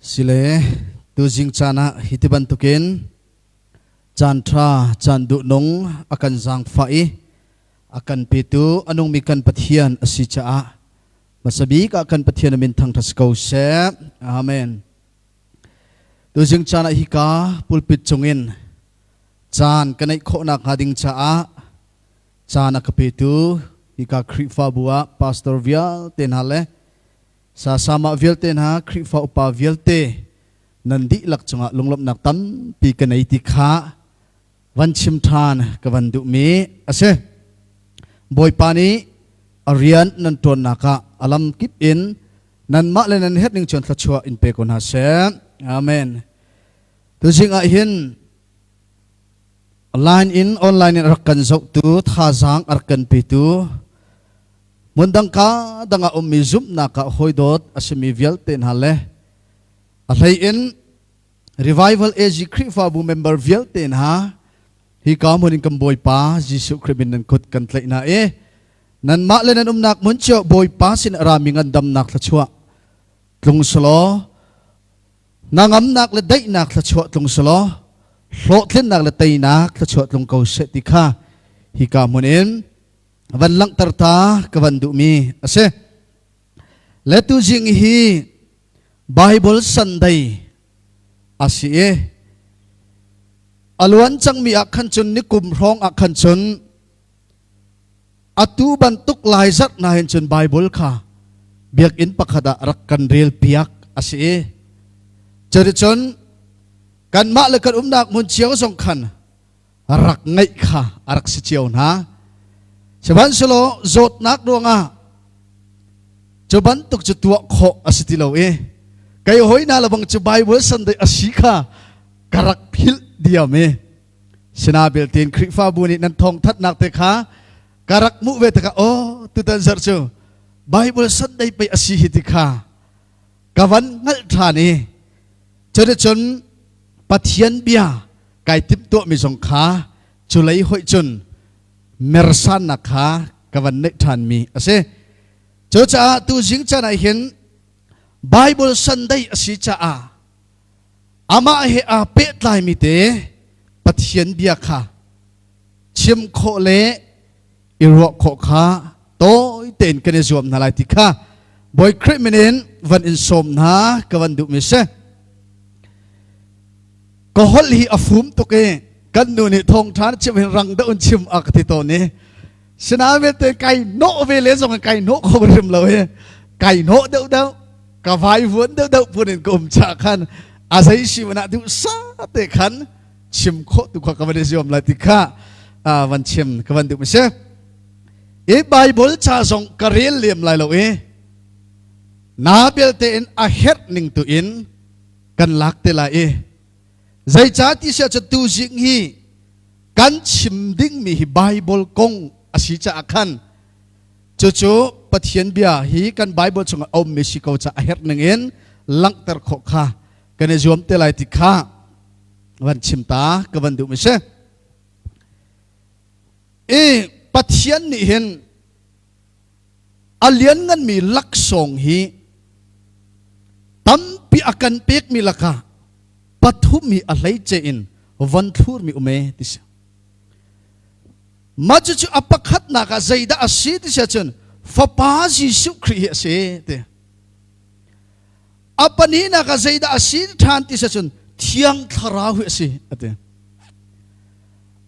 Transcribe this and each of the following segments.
Sile tuzing caan ah hi ti bantukin caan ṭha caan duhnung a kan zaangfah i a kan petu a nungmi kan Pathian a si caah hmasa bik ah kan Pathian a min thangṭhat si ko seh. Amen. Tuzing caan ah hika pulpit cungin caan ka neih khawhnak hnga ding caah caan a ka petu hika Khrihfabu ah pastor vialte hna le Sasamah vialte hna Khrihfa upa vialte nan dihlak cungah lunglawmhnak tampi ka nei ti kha van chim ṭhan ka van duhmi a si. Bawipa nih a rian nan ṭuannak ah a lam kip in nanmah le nan herh ning cun thluachuah in pe ko hna seh. Amen. Tuzing ah hin line in online in rak kan zohtu thazaang a rak kan petu Hmundang ka dang ah ummi zumhnak ah hawidawt a simi vialte hna le a hlei in Revival AG Khrihfabu member vialte hna hi ka hmun in kan Bawipa Jesuh Khrih min nan kut kan tlaih hna i nanmah le nan umnak hmun cio Bawipa sin a rami ngandamnak thluachuah tlung selaw hnangamnak le daihnak thluachuah tlung selaw hlawhtlinnak le teinak thluachuah tlung ko seh ti kha hika hmun in van langhter ta ka van duhmi a si. Le tuzing hi Bible Sunday a si i a luan cangmi ah khan cun nikum hrawng ah khan cun atu bantuk lai zarh na hin cun Bible kha biakinn pakhat ah rak kan rel piak a si i cuticun kanmah le kan umnak hmun cio zong khan rak ngeih kha a rak si cio hna. Sihmanhsehlaw zawtnak ruangah cu bantuk cu tuah khawh a si ti lo i kei hoi hna lebang cu Bible Sunday a si kha ka rak philh diam i sinabil tiin Khrihfabu nih nan thawngthatnak te kha ka rak hmuh ve tikah aw tutan zarh cu Bible Sunday pei a si hi ti kha ka van hngalh ṭhan i cuticun Pathian bia kai timhtuahmi zong kha cu lei hoih cun mersannak kha ka van neih ṭhanmi a si. Cucaah tuzing caan ah hin Bible Sunday a si caah amah he aa pehtlaimi te Pathian bia kha chim khawh le i ruah khawh kha tawi tein kan i zuam hna lai ti kha Bawi Khrih min in van in sawm hna ka van duhmi si. Ka holh hi a fum tuk i kan nu nih thawngṭha na chim hin rang deuh in chim a ka ti tawn i sinain vialte kai nawh ve le zong kai nawh kho hrim lo i kai nawh deuh deuh ka vai vuan deuh deuh phun in ka um cha khan a zei si man ah duh sa te khan chim khawh tu kha ka van i zuam lai ti kha van chim ka van duh mi si i Bible ca zong ka rel lem lai lo i na belte in a herh ning tu in kan lak te lai i zeicah ti sia cu tu zing hi kan chim dingmi hi Bible kong a si caah khan cucu Pathian bia hi kan Bible chungah a ummi si ko ca a herh ning in langhter khawh kha kan i zuam te lai ti kha van chim ta ka van duh mi si i Pathian nih hin a liannganmi laksawng hi tampi a kan pekmi lakah pathum hi a hleice in von thlurmi um e ti si. Mah cucu a pakhatnak ah zeidah a si ti si ahcun Fapa Jesuh Khrih hi a si ti. A pahnihnak ah zeidah a si ṭhan ti si ahcun Thiang Thlarau hi a si a ti.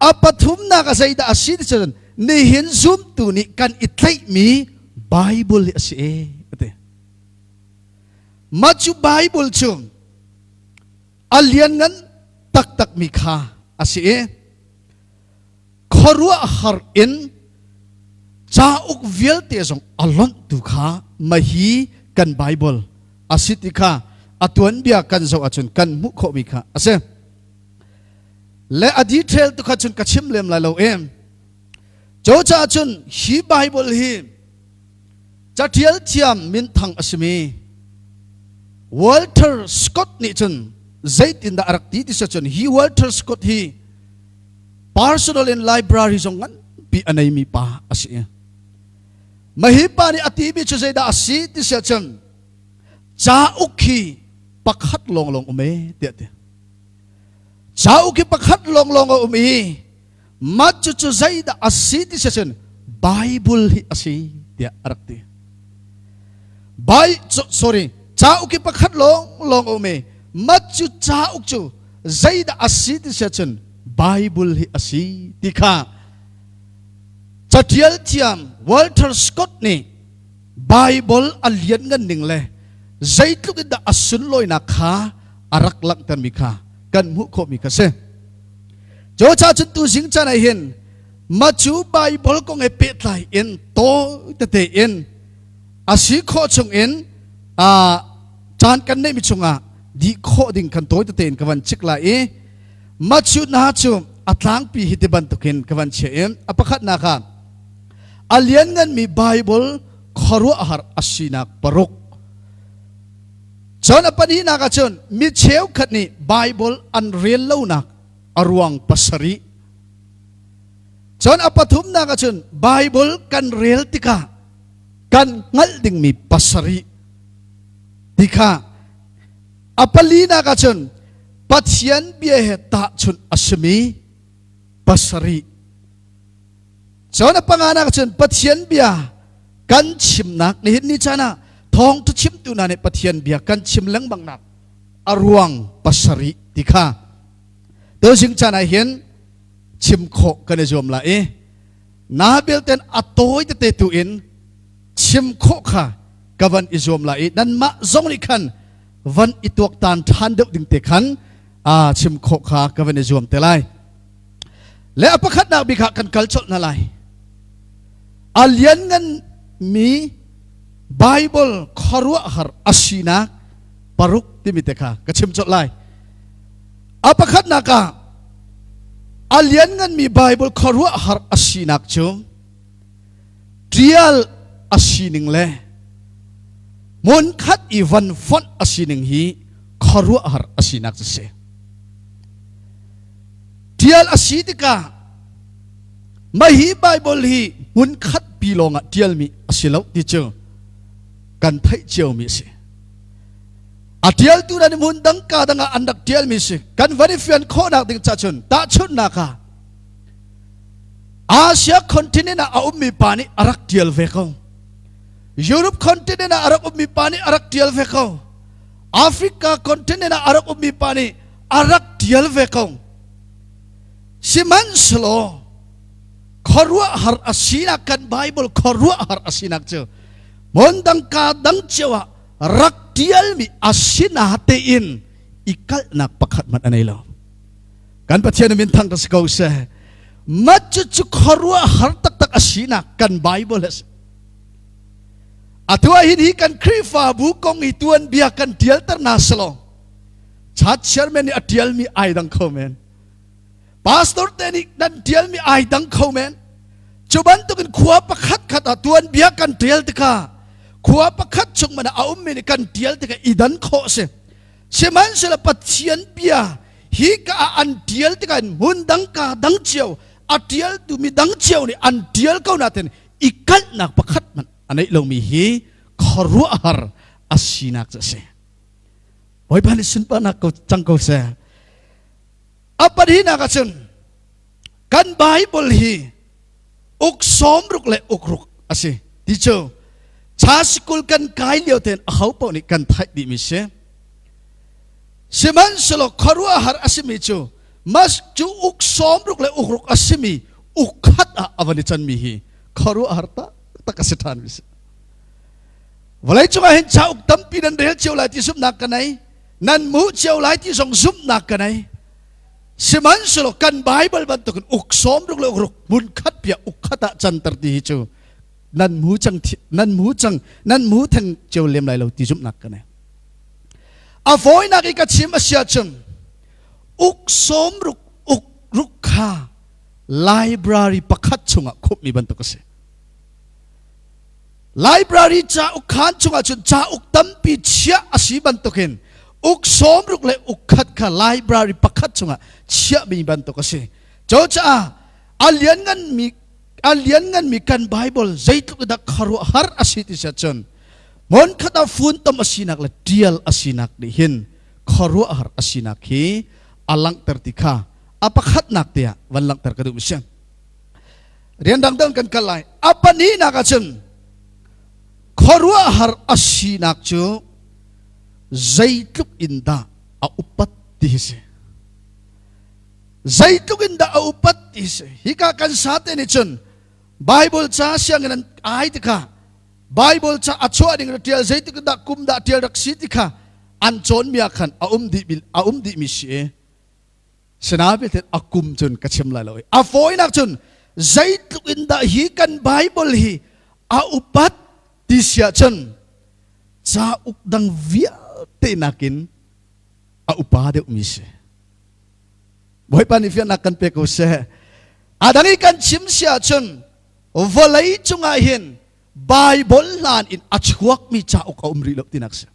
A pathumnak ah zeidah a si ti cun nihin zumtu nih kan i tlaihmi Bible hi a si e a ti. Mah cu Bible cu a lianngan taktakmi kha a si i khuaruahhar in cauk vialte zong a lonhtu kha mahi kan Bible a si ti kha a tuanbia kan zoh ahcun kan hmuh khawhmi kha a si. Le a detail tu kha cun ka chim lem lai lo em. Cucaah cun hi Bible hi catial thiam minthang a simi Walter Scott nih cun zeitindah a rak ti ti cun hi Walter Scott hi personal in library zong nganpi a neimi pa a si. Mahi pa nih a timi cu zeidah a si ti si ahcun cauk hi Pakhat lawnglawng um e tiah ti. Cauk hi pakhat lawnglawng a um i mah cucu zeidah a si ti si cun Bible hi a si tiah a rak ti. Bai sorry cauk hi pakhat lawnglawng a um i mah cu cauk cu zeidah a si ti si cun Bible hi a si ti kha catial thiam Walter Scott nih Bible a lianngan ning le zeitluk in dah a sunlawinak kha a rak langhtermi kha kan hmuh khawhmi kha si. Cucaah cun tu zing caan ah hin macu Bible kong he pehtlai in tawi tete in a si khawh chung in caan kan neihmi chungah dih khawh ding kan tawi tete in ka van chik lai i macu na cu a tlangpi hi ti bantukin ka van chia i a pakhatnak ah a liannganmi Bible khuaruahhar a sinak paruk. Cun a pahnihnak ahcun mi cheukhat nih Bible an rel lonak a ruang pasarih. Cun a pathumnak ahcun Bible kan rel tikah kan hngalh dingmi pasarih ti kha a palinak ahcun Pathian bia he tahchunh a simi pasarih. Cun a panganak cun Pathian bia kan chimnak nihin ni caan ah thawngtha chimtu hna nih Pathian bia kan chim lengmang nak a ruang pasarih ti kha tuzing caan ah hin chim khawh kan i zuam lai i na belten a tawi tete tu in chim khawh kha ka van i zuam lai i nanmah zong nih khan van i tuaktan ṭhan deuh ding te khan a chim khawh kha ka van i zuam te lai. Le a pakhatnak bik ah kan kal colh hna lai. A lianngan mi Bible khuaruahhar a sinak paruk timi te kha ka chim colh lai. A pakhatnak ah a lianngan mi Bible khuaruahhar a sinak cu tial a sining le hmunkhat i van fonh a sining hi khuaruahhar a sinak cu si. Tial a si tikah mah hi Bible hi hmunkhat pi lawngah tialmi a si lo ti cu kan theih ciomi a si. A tialtu nan hmun dang ka dang ah an rak tialmi si. Kan van i fian khawhnak ding ca cun tahchunhnak ah Asia continent ah a ummi pa nih a rak tial ve ko. Europe continent ah a rak ummi pa nih a rak tial ve ko. Africa continent ah a rak ummi pa nih a rak tial ve ko. Sihmanhsehlaw khuaruahhar a sinak kan Bible khuaruahhar a sinak cu hmun dang ka dang cio ah rak tialmi a sina tein i kalhnak pakhat hmanh a nei lo. Kan Pathian min thang si ko seh. Mat cu cu khuaruahhar taktak a sinak kan Bible a si. Atu ah hin hi kan Khrihfabu kong i tuanbia kan tialter na selaw Church chairman nih a tialmi ai dang kho men. Pastor te nih nan tialmi ai dang kho men. Cu bantukin khua pakhat khat ah tuanbia kan tial tikah khua pakhat chung man a ummi nih kan tial tikah i dan khawh si. Sihmanhsehlaw Pathian bia hi ka ah an tial tikah hmun dang ka dang cio a tialtu mi dang cio nih an tial ko natin i kalhnak pakhat hmanh a neih lomi hi khuaruahhar a sinak cu a si. Bawipa nih sunparnak ko cang ko seh. A pahnihnak ahcun kan Bible hi uk sawmruk le uk ruk a si ti cu cha sikul kan kai lio ten a ho paoh nih kan theih dihmi si. Sihmanhsehlaw khuaruahhar a simi cu mas cu uk sawmruk le uk ruk a simi uk khat ah a van i canmi hi khuaruahhar taktak a si ṭhanmi si. Vawlei cungah hin cauk tampi nan rel cio lai ti zumhnak ka nei. Nan hmuh cio lai ti zong zumhnak ka nei. Sihmanhsehlaw kan Bible bantukin uk sawm ruk le uk ruk hmun khat piah uk khat ah canter ti hi cu nan hmu cang nan hmu cang nan hmu theng cio lem lai lo ti zumhnak ka nei. A fawinak i ka chim a si ahcun uk sawm ruk uk ruk kha library pakhat chungah khumhmi bantuk a si. Library cauk khaan chungah cun cauk tampi chiah a si bantukin uk sawmruk le uk khat kha library pakhat chungah chiahmi bantuk a si. Cucaah a liannganmi a liannganmi kan Bible zeitluk dah khuaruahhar a si ti siah cun hmunkhat ah funtom a sinak le tial a sinak nih hin khuaruahhar a sinak hi a langhter ti kha a pakhatnak te ah van langhter ka duh mi si. Rian dangdang kan kal lai. A pahnihnak ahcun khuaruahhar a sinak cu zeitluk in dah a upat ti hi si. Zeitluk in dah a upat ti hi si. Hika kan sate nih cun Bible ca sianginn an ai tikah Bible ca a chuah ding ra tial zeitik dah kum dah tial rak si ti kha an cawn mi ah khan a um dih a um dih mi si i sinabelte a kum cun ka chim lai lo i a fawinak cun zeitluk in dah hi kan Bible hi a upat ti siah cun cauk dang vialte nakin a upa deuh mi si. Bawipa nih fiannak kan pe ko seh. A dang i kan chim si ahcun vawlei cungah hin Bible hlan in a chuakmi cauk a um rih lo tinak si.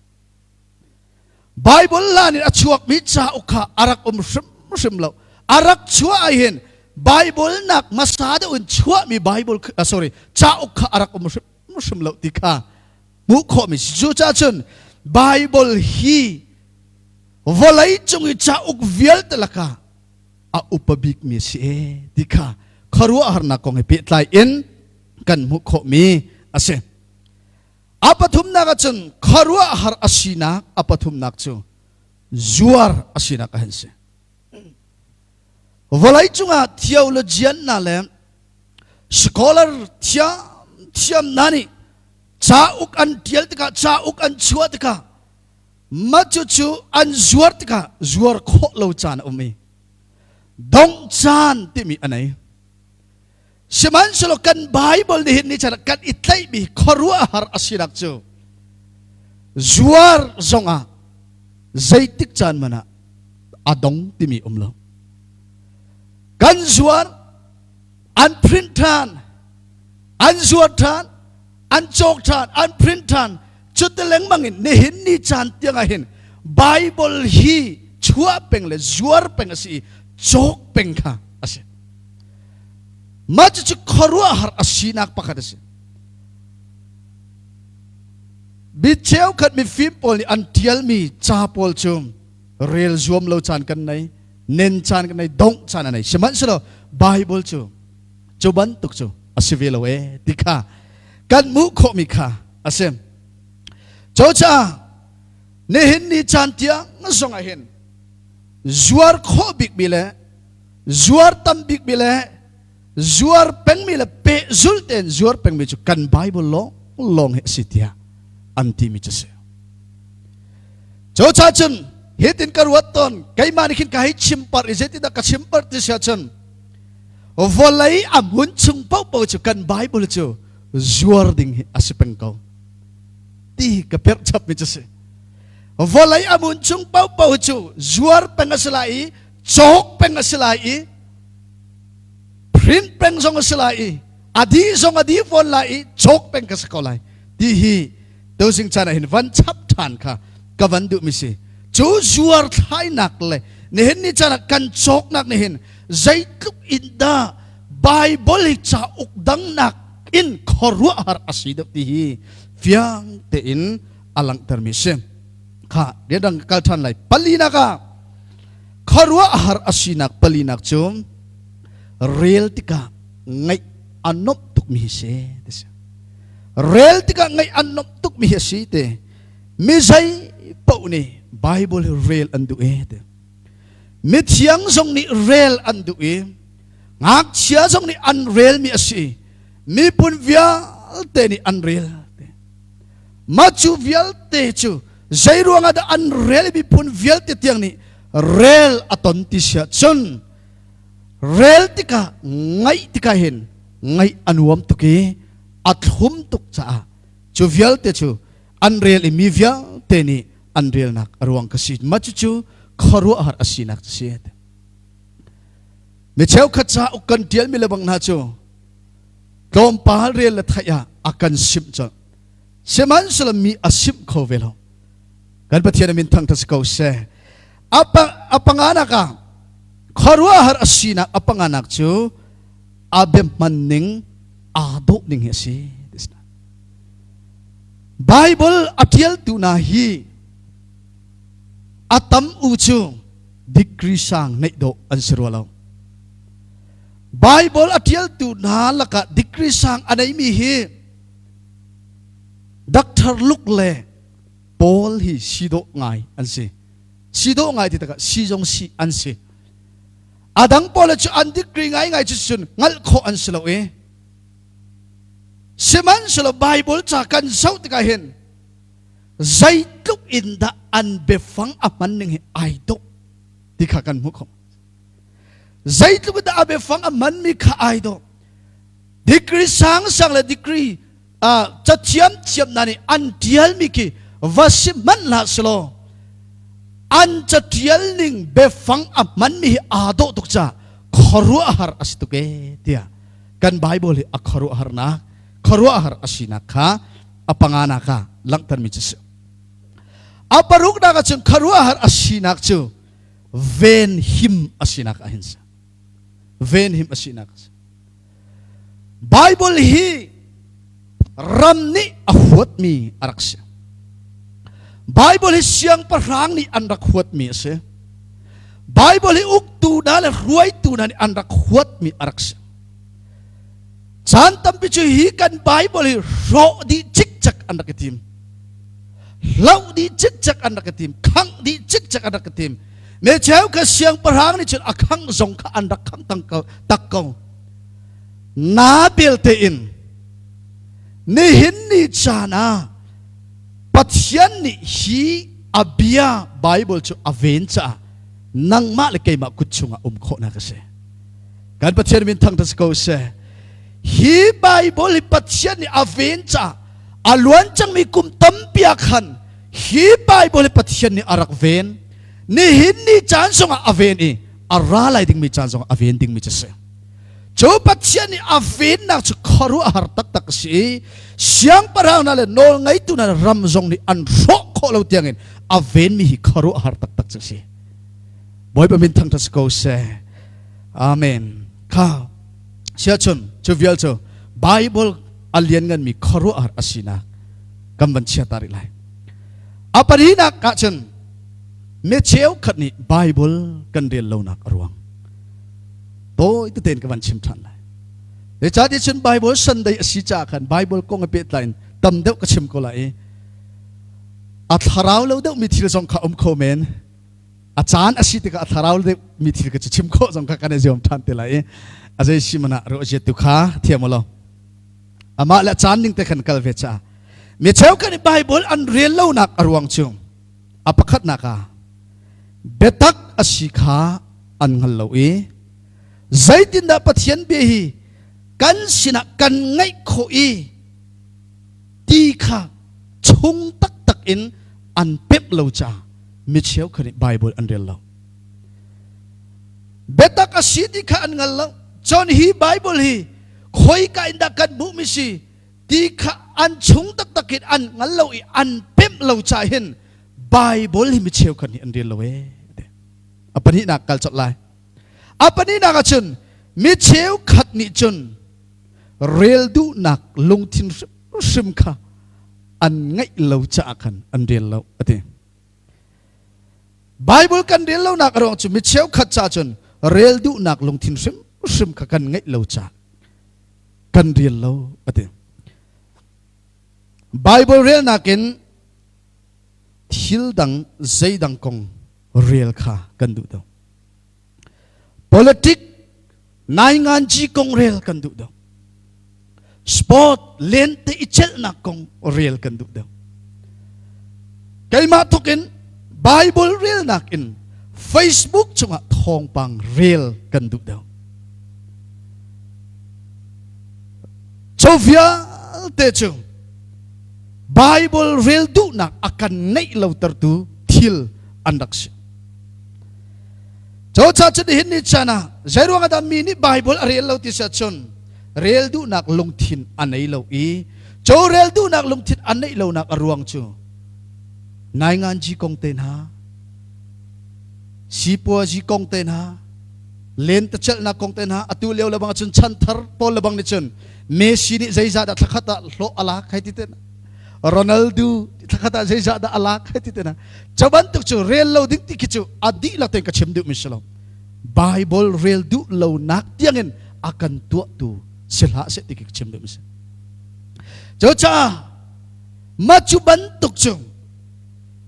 Bible hlan in a chuakmi cauk kha a rak um hrimhrim lo. A rak chuah ah hin Bible nak hmasa deuh in chuahmi Bible sorry cauk kha a rak um hrimhrim lo ti kha hmuh khawhmi si. Cucaah cun Bible hi vawlei cung i cauk vialte lakah a upa bikmi a si e ti kha khuaruahharnak kong he pehtlai in kan hmuh khawhmi a si. A pathumnak ahcun khuaruahhar a sinak a pathumnak cu zuar a sinak a han si. Vawlei cungah theologian hna le scholar thiam thiam hna nih cauk an tial tikah cauk an chuah tikah Mah cucu an zuar tikah zuar khawh lo caan a um i dongh caan timi a nei. Sihmanhsehlaw kan Bible nih hin ni chan kan i tlaihmi khuaruahhar a sinak cu zuar zongah zeitik caan man ah a dong timi um lo. Kan zuar, an print ṭhan, an zuar ṭhan, an cawk ṭhan, an print ṭhan, Cuti lengmang in nihin ni caan tiang ah hin Bible hi chuah peng le zuar peng a si i cawk peng kha a si. Mah cucu khuaruahhar a sinak pakhat a si. Mi cheukhat mifim pawl nih an ṭialmi ca pawl cu rel zuam lo caan kan nei, nen caan kan nei, dongh caan a nei. Sihmanhsehlaw Bible cu cu bantuk cu a si ve lo ee ti kha kan hmuh khawhmi kha a si. Cucaah nihin ni caan tiang zong ah hin zuar khawh bikmi le zuar tam bikmi le zuar pengmi le pehzulh tein zuar pengmi cu kan Bible lawng lawng hi a si tiah an timi cu a si. Cucaah cun hitin ka ruat tawn keimah nih khin ka hei chim par i zeitindah ka chim par ti si ahcun vawlei a hmun chung paohpaoh cu kan Bible cu zuar ding hi a si peng ko ti ka perh chap mi cu si. Vawlei a mun chung paohpaoh cu zuar peng a si lai i cawk peng a si lai i print peng zong a si lai i a dih zong a dih fawn lai i cawk peng ka si ko lai ti hi tuzing caan ah hin van chap ṭhan kha ka van duh mi si. Cu zuar thlainak le nihin ni caan ah kan cawknak nih hin zeitluk in dah Bible hi cauk dangnak in khuaruahhar a si deuh ti hi fiang tein a langhtermi si. Kha rian kal ṭhan lai. Palinak ah khuaruahhar a sinak palinak cu rel tikah ngaih a nuamh tukmi hi si ti si. Rel tikah ngaih a nuamh tukmi hi a si ti. Mi zei paoh nih Bible hi rel an duh e ti. Mithiang zong nih rel an duh i ngakchia zong nih an relmi a si. Miphun vialte nih an rel. Mah cu vialte cu zei ruangah dah an rel miphun vialte tiang nih rel a ton ti siah cun rel tikah ngaih tikah hin ngaih a nuam tuk i a thlum tuk caah cu vialte cu an rel i mi vialte nih an relnak a ruang ka si. Mah cucu khuaruahhar a sinak cu si. Mi cheukhat cauk kan ṭialmi le bang hna cu tlawmpal rel le theih ah a kan simh colh. Sihmanhsehlaw mi a simh kho ve lo. Kan Pathian min thangṭhat si ko seh. A panganak ah khuaruahhar a sinak a panganak cu a biahman ning aa dawh ning hi a si. Bible a ṭialtu hna hi A tam u cu degree sang neih dawh an si rua lo. Bible a ṭialtu hna lakah degree sang a neimi hi Dr. Luke le Paul hi si dawh ngai an si. Si dawh ngai ti takah si zong si an si. A dang pawl cu an degree ngaingai cu cun hngalh khawh an si lo i sihmanhsehlaw Bible ca kan zoh tikah hin zeitluk in dah an biafang a hman ning hi ai dawh ti kha kan hmuh khawh. Zeitluk in dah a biafang a hmanmi kha ai dawh. Degree sangsang le degree cathiam thiam hna nih an ṭialmi khi va si hmanh hlah selaw an caṭial ning biafang a hmanmi hi aa dawh tuk caah khuaruahhar a si tuk ee tiah kan Bible hi a khuaruahharnak khuaruahhar a sinak kha a panganak ah langhtermi cu si. A paruknak ah cun khuaruahhar a sinak cu venhim a sinak ah hin si. Venhim a sinak a si. Bible hi ram nih a huatmi a rak si. Bible hi siangpahrang nih an rak huatmi a si. Bible hi uktu hna le hruaitu hna nih an rak huatmi a rak si. Caan tampi cu hi kan Bible hi hrawh dih cikcek an rak i tim. Hloh dih cikcek an rak i tim. Khangh dih cikcek an rak i tim. Me cheu kha siangpahrang nih cun a khangh zong kha an rak khangh tak ko. Na belte in nihin ni caan ah Pathian nih hi a bia Bible cu a ven caah nangmah le keimah kut chungah um khawhnak a si. Kan Pathian min thangṭhat si ko seh. Hi Bible hi Pathian nih a ven caah a luan cangmi kum tampi ah khan hi Bible hi Pathian nih a rak ven. Nihin ni caan zongah a ven i a ra lai dingmi caan zongah a ven dingmi cu si. Cu Pathian nih a vennak cu khuaruahhar taktak a si i siangpahrang hna le nawlngeitu hna ram zong nih an hrawh khawh lo tiangin a venmi hi khuaruahhar taktak cu a si. Bawipa min thangṭhat si ko seh. Amen. Kha siachun cu vial cu Bible a liannganmi khuaruahhar a sinak kan van chia ta rih lai. A parinak ah cun mi cheukhat nih Bible kan rel lonak a ruang tawi tein ka van chim ṭhan lai. Zeicahtiah cun Bible Sunday a si caah khan Bible kong a pehtlai in tam deuh ka chim ko lai i a thlarau lo deuhmi thil zong kha um kho men. A caan a si tikah a thlarau deuh mi thil ka cu chim khawh zong kha kan i zuam ṭhan te lai i a zei si man ah ruah tu kha thiam lo. Amah le caan ning te khan kal ve caah mi cheukhat nih Bible an rel lonak a ruang cu a pakhatnak ah biatak a si kha an hngal lo i zeitindah Pathian bia hi kan sinah kan ngaih khawh i ti kha chung taktak in an pemh lo caah mi cheukhat nih Bible an rel lo. Biatak a si ti kha an hngal lo. Cun hi Bible hi khoika in dah kan hmuhmi si ti kha an chung taktak in an hngal lo i an pemh lo caah hin Bible hi mi cheukhat nih an rel lo ee. A pahnihnak kal colh lai. A pahnihnak ahcun mi cheukhat nih cun rel duhnak lungthin hrimhrim kha an ngeih lo caah khan an rel lo a ti. Bible kan rel lonak a ruang cu mi cheukhat ca cun rel duhnak lungthin hrimhrim kha kan ngeih lo caah kan rel lo a ti. Bible relnak in thil dang zeidang kong rel kha kan duh deuh. Politic nainganji kong rel kan duh deuh. Sport lente i celhnak kong rel kan duh deuh. Keimah thok in Bible relnak in Facebook chungah thawngpang rel kan duh deuh. Cu vialte cu Bible rel duhnak a kan ngeih lo tertu thil an rak si. Cu ca cun hin ni chan ah zeiruang ah dah mi nih Bible a rel lo ti si ahcun rel duhnak lungthin a nei lo i cu rel duhnak lungthin a neih lonak a ruang cu nainganji kong te hna sipuazi kong te hna lentecelhnak kong te hna atu lio lebang ahcun chanthar pawl lebang nih cun Messi nih zeizah dah thlakhat ah hlawh a lak hei ti te. Ronaldo thlakhat ah zeizah dah a lak ti te na cu bantuk cu rel lo ding ti khi cu a dihlak tein ka chim duh mi si lo. Bible rel duh lo nak tiangin a kan tuahtu si hlah seh ti khi ka chim duh mi si. Cucaah mah cu bantuk cu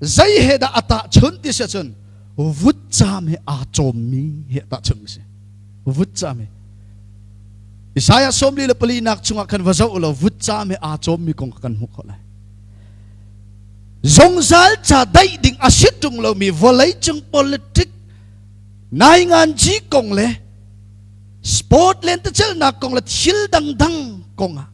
zei he dah a tahchunh ti si ahcun vutcam he aa cawmmi he a tahchunh mi si. Vutcam he. Isaiah 44 nak chungah khan va zoh law vutcam he aa cawmmi kong kha kan hmuh khawh lai. Zungzal ca daih ding a si ṭung lomi vawleicung politic nainganzi kong le sport lentecelnak kong le thil dangdang kong ah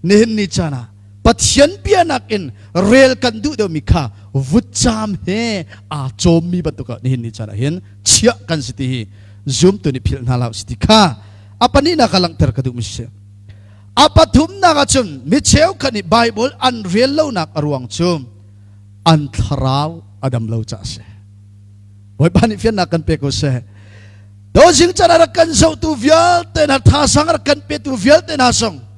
nihin ni caan ah Pathian bia nakin rel kan duh deuhmi kha vutcam he aa cawmmi bantuk ah nihin ni caan ah hin chiah kan si ti hi zumtu nih philh hna hlah si ti kha a pahnihnak ah langhter ka duhmi si. A pathumnak ah cun mi cheukhat nih Bible an rel lonak a ruang cu an thlarau a dam lo caah a si. Bawipa nih fiannak kan pe ko seh. Dozing can a rak kan zohtu vialte hna thasang a rak kan petu vialte hna zong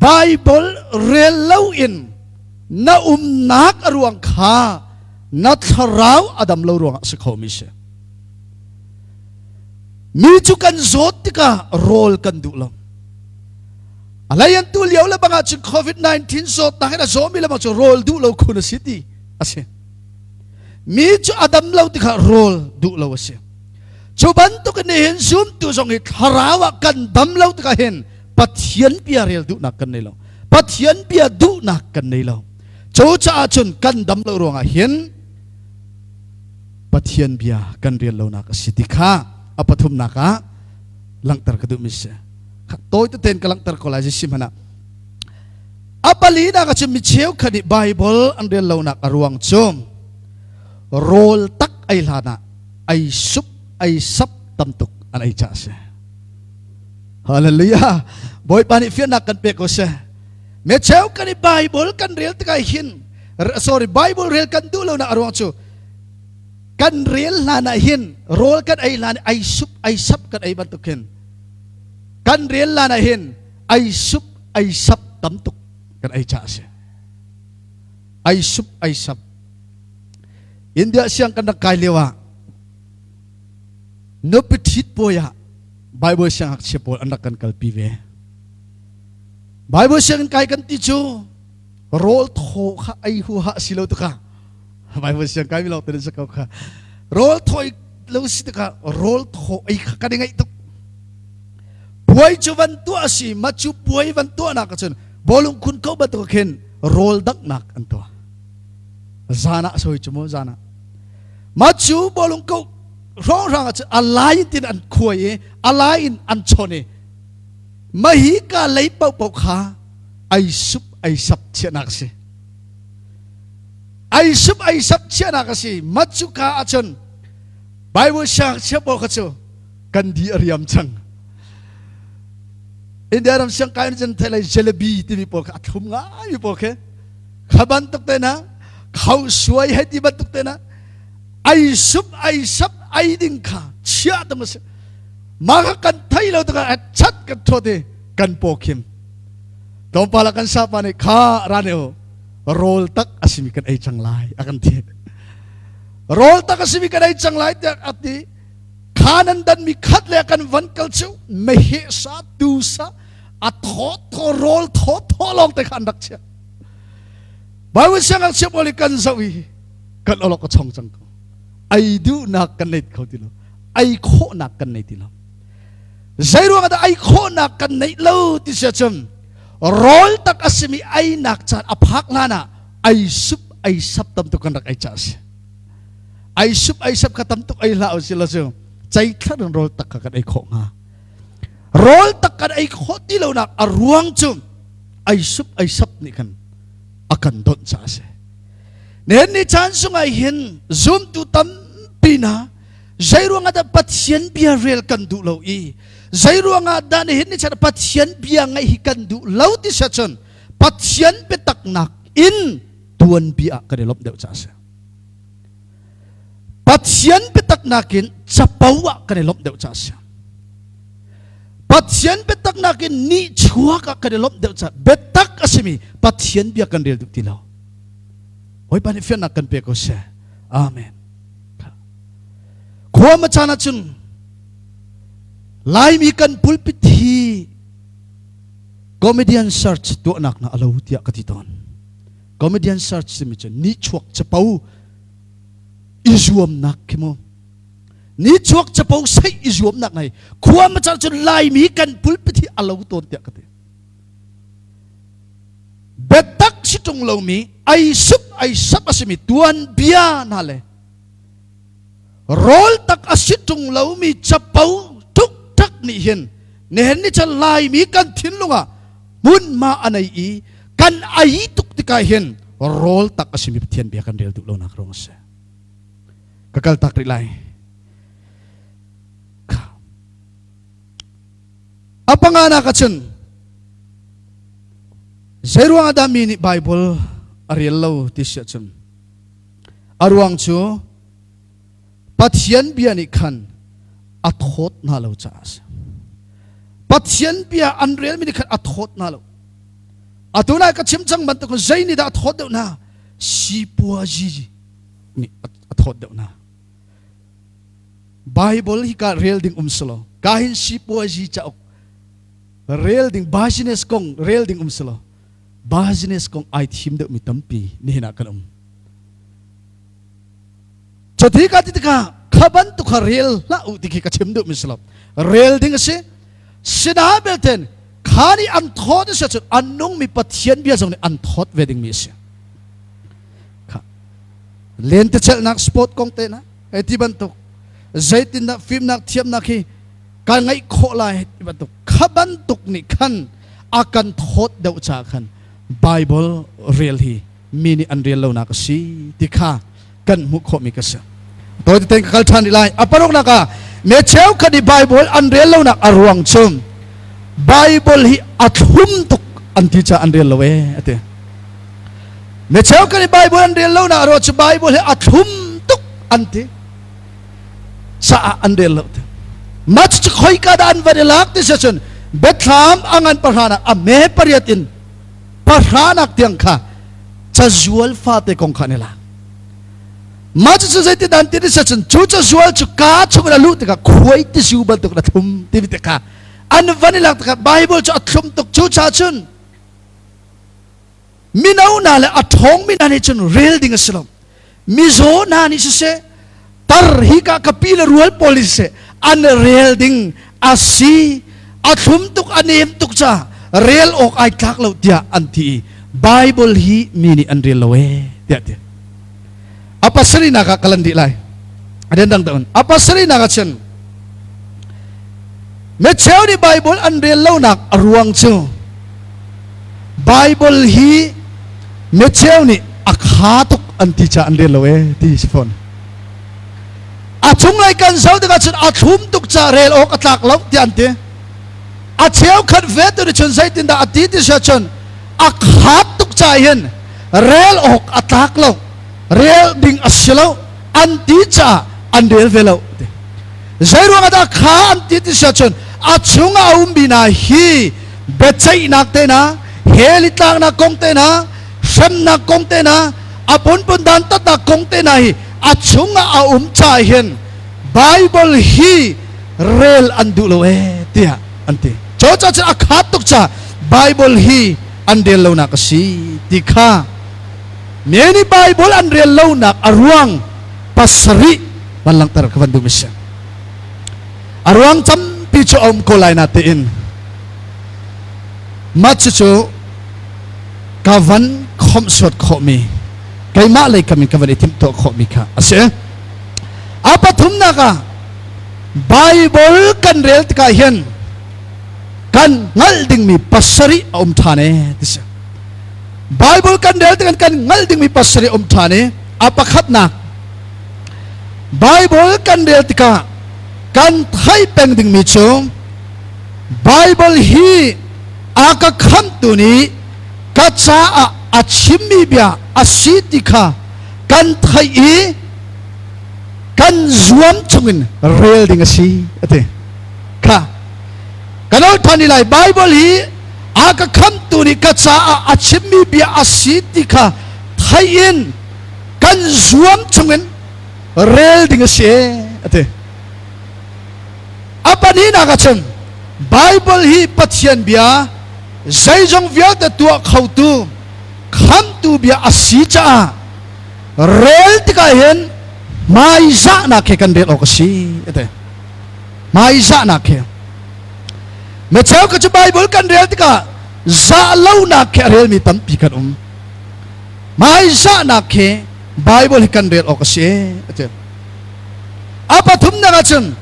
Bible rel loin na umnak a ruang kha na thlarau a dam lo ruangah si kho mi si. Mi cu kan zawt tikah rawl kan duh lo. Alai an tu lio le bangah cun COVID-19 zawtnak in a zawmi le bang cu rawl duh lo khun a si ti a si. Mi cu a dam lo tikah rawl duh lo a si. Cu bantuk in hin zumtu zong hi thlarau ah kan dam lo tikah hin Pathian bia rel duhnak kan nei lo. Pathian bia duhnak kan nei lo. Cu caah cun kan dam lo ruangah hin Pathian bia kan rel lonak a si ti kha a pathumnak ah langhter ka duhmi si. Tawi teten ka langhter ko lai si hmanh ah. A palinak ah cun mi cheukhat nih Bible an rel lonak a ruang cu rawl tak ei hlan ah ei sup ei sap tam tuk an ei ca a si. Hallelujah. Bawipa nih fiannak kan pek ko seh. Mi cheukhat nih Bible kan rel tikah hin sorry Bible rel kan duh lonak a ruang cu kan rel hlan ah hin rawl kan ei hlan ei sup ei sap kan ei bantuk hin kan rel hlan ah hin ei sup ei sap tam tuk kan ei ca a si. Ei sup ei sap. India siang kan rak kai lio ah nupi ṭhit puai ah Bible siangngakchia pawl an rak kan kalpi ve. Bible sianginn kai kan ti cu rawl thaw kha ei huaha si lo tukah Bible siang kai mi lawng te ko kha rawl thaw lo si tikah rawl thaw ei kha kan i ngaih tuk. Puai cu van tuah si ma cu puai van tuah nak ahcun bawlung khun ko bantuk khin rawl danghnak an tuah. Zan ah soi cu mu zan ah. Ma cu bawlung ko hrawnghrang ah cun a lai tin an khuai i a lai in an chon i mahi ka lei paohpaoh kha ai sup ai sap chiahnak a si. Ai sup ai sap chiahnak a si. Ma cu ka ahcun Bible siangngakchia pawl kha cu kan di a riam cang. India ram siangkai in cun thei jalebi timi pawl kha a thlum ngai mi pawl khi kha bantuk te na khau suai hei ti bantuk te na ai sup ai sap ai ding kha chia tam a si ma kha kan thei lo tikah a chat kan thawt i kan paw khim tlawmpal ah kan sapa nih kha ran e rawl tak a simi kan ei cang lai a kan ti rawl tak a simi kan ei cang lai tiah a ti kha nan dan mi khat le kan van kal cu meheh sa tu sa a thaw thaw rawl thaw thaw lawng te kha an rak chia Bible siangngakchia pawl i kan zoh i kan olok a chong cang ko. Ei duhnak kan nei kho ti lo. Ei khawhnak kan nei ti lo. Zei ruang dah ei khawhnak kan neih lo ti sia cun rawl tak a simi einak caan a phak hlan ah ei sup ei sap tam tuk kan rak ei ca si. Ei sup ei sap kha tam tuk ei hlah usih law cu cei thlar in rawl tak kha kan ei khawh hnga. Rawl tak kan ei khawh ti lonak a ruang cu ei sup ei sap nih khan a kan donh caah a si. Nihin ni caan sungah hin zumtu tampi hna zei ruangah dah Pathian bia rel kan duh lo i zei ruangah dah nihin ni caan Pathian bia ngaih hi kan duh lo ti si ahcun Pathian biataknak in tuanbia ah kan i lawmh deuh caah a si. Pathian biataknak in capo ah kan i lawmh deuh caah a si. Pathian biatak nakin nihchuak ah kan i lawmh deuh caah biatak a simi Pathian bia kan rel duh ti lo. Bawipa nih fiannak kan pe ko seh. Amen. Khua ma caan ahcun Laimi kan pulpit hi comedian search tuahnak na alo tiah ka ti tawn. Comedian search timi cu nihchuak capo i zuamnak khi mu. Nihchuak capo seih i zuamnak nai khua ma caan cun Laimi kan pulpit hi alo tawn tiah ka ti. Biatak si ṭung lomi ei sup ei sap a simi tuanbia hna le rawl tak a si ṭung lomi capo ṭukṭak nih hin nihin ni chan Laimi kan thinlung ah hmunhma a nei i kan ei tuk tikah hin rawl tak a simi Pathian bia kan rel duh lonak ruang a si. Ka kal tak rih lai. A panganak ah cun zeiruang ah dah mi nih Bible a rel lo ti si ahcun a ruang cu Pathian bia nih khan a thawt hna lo caah a si. Pathian bia an relmi nih khan a thawt hna lo. Atu lai ka chim cang bantuk zei nih dah a thawt deuh hna? Sipuazi nih a thawt deuh hna. Bible hi ka rel ding um selaw ka hin sipuazi cauk rel ding business kong rel ding um selaw business kong ai thim deuh mi tampi nihin ah kan um. Cuti ka ti tikah kha bantuk kha rel hlah u ti khi ka chim duh mi si lo. Rel ding a si. Sina belten kha nih an thawt a si ahcun an nungmi Pathian bia zong nih an thawt ve ding mi a si. Kha lentecelhnak sport kong te na hei ti bantuk zeitindah fimnak thiamnak hi ka ngeih khawh lai ti bantuk kha bantuk nih khan a kan thawt deuh ca khan Bible rel hi mi nih an rel lonak a si ti kha kan hmuh khawhmi ka si. Tawi tein ka kal ṭhan rih lai. A paruknak ah mi cheukhat i Bible an rel lonak a ruang cu Bible hi a thlum tuk an ti caah an rel lo ee a ti. Mi cheukhat i Bible an rel lonak a ruang cu Bible hi a thlum tuk an ti caah an rel lo ti. Mah cucu khoika dah an van i lak ti si cun Biathlam a ngan pahra a me pariat in pahranak tiang kha cazual fate kong kha an i lak. Mah cucu zeitin an ti ti cun cu cazual cu kaa chung in a luh tikah khuai tizu bantuk in a thlum timi te kha an van i lak tikah Bible cu a thlum tuk. Cucaah cun mino hna le a ṭhawngmi hna nih cun rel ding a si lo. Mizaw hna nih siseh, tar hi ka ka pi le rual pawl nih siseh, an rel ding a si. A thlum tuk, a nem tuk ca rel awk ai tlak lo tiah an ti i Bible hi mi nih an rel lo ee tiah ti. A pasarihnak ah ka lan dih lai. A den dang dang. A pasarihnak ah cun micheu nih Bible an rel lonak a ruang cu Bible hi micheu nih a kha tuk an ti caah an rel lo ee ti si fawn. A cunglei kan zoh tikah cun a thlum tuk caah rel awk a tlak lo tiah an ti. A cheukhat ve tu nih cun zeitindah a ti ti si ahcun a khat tuk caah hin rel awk a tlak lo, rel ding a si lo an ti caah an rel ve lo. Zeiruang ah dah kha an ti ti si ahcun a chungah a ummi hna hi biaceihnak te hna, hell i tlaknak kong te hna, hremnak kong te hna, a phunphun dantatnak kong te hna hi a chungah a um caah hin Bible hi rel an duh lo ee tiah an ti. Cucaah cun a khat tuk caah Bible hi an rel lonak a si ti kha mi nih Bible an rel lonak a ruang pasarih van langhter ka van duh mi si. A ruang tampi cu a um ko lai na tein mah cucu ka van khomhsuat khawhmi keimah lei kam in ka van i timhtuah khawhmi kha a si. A pathumnak ah Bible kan rel tikah hin kan hngalh dingmi pasarih a um ṭhan ee ti si. Bible kan rel tikah kan hngalh dingmi pasarih a um ṭhan i a pakhatnak Bible kan rel tikah kan theih peng dingmi cu Bible hi a ka khamhtu nih ka caah a chimmi bia a si ti kha kan theih i kan zuam chungin rel ding a si a ti. Kha. Kan ol than lai. Bible hi a ka khamtu nih ka caah a chimmi bia a si ti kha thei in kan zuam chungin rel ding a si a ti. A pahnihnak ah cun Bible hi Pathian bia, zeizong vialte tuah khotu, khamtu bia a si caah rel tikah hin hmaizahnak he kan rel awk a si a ti. Hmaizahnak he. Micheu ka cu Bible kan rel tikah zah lonak he a relmi tampi kan um. Hmaizahnak he Bible hi kan rel awk a si a ti. A pathumnak ahcun